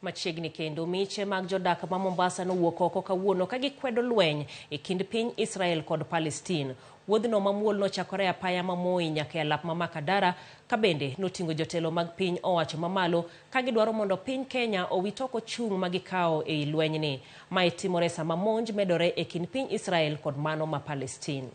Machiegni kendo miche mag jodak ma Mombasa nowuok oko kawuono ka gikwedo lweny e kind piny Israel kod Palestine. Wuodhno mamuol nochakore e apaya ma Moi nyaka e alap ma Makadara ka bende noting'o jotelo mag piny owacho mamalo ka gidwaro mondo piny Kenya owit oko chung' ma gikawo ei lwenyni. Mae timore sama monj medore e kind piny Israel kod mano ma Palestine.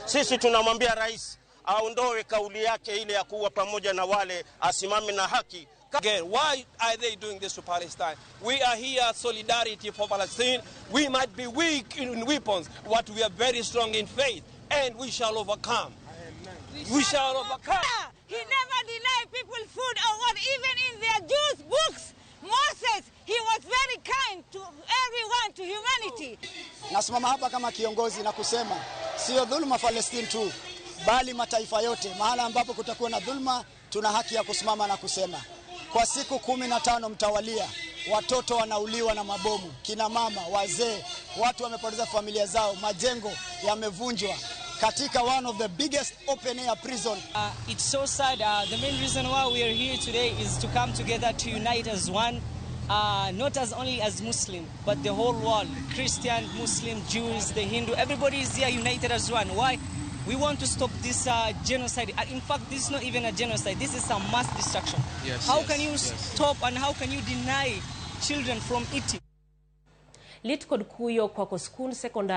Sisi tunamwambia rais aondoe kauli yake ile ya kuwa pamoja na wale, asimame na haki. Again, why are they doing this to Palestine? We are here solidarity for Palestine. We might be weak in weapons, but we are very strong in faith, and we shall overcome. We shall overcome. He never denied people food or what, even in their Jews' books. Moses, he was very kind to everyone, to humanity. Nasimama hapa kama kiongozi na kusema sio dhuluma Palestine tu, bali mataifa yote. Mahala ambapo kutakuwa na dhuluma, tuna haki ya kusimama na kusema. Kwa siku 15 mtawalia, watoto wanauliwa na mabomu, kina mama, wazee, watu wamepoteza familia zao, majengo yamevunjwa katika one of the biggest open air prison. It's so sad. The main reason why we are here today is to come together to unite as one, not as only as Muslim, but the whole world, Christian, Muslim, Jews, the Hindu, everybody is here united as one. Why? We want to stop this genocide. In fact, this is not even a genocide. This is a mass destruction. How can you stop and how can you deny children from eating? Lit kod kuyo kwako skund sekondar.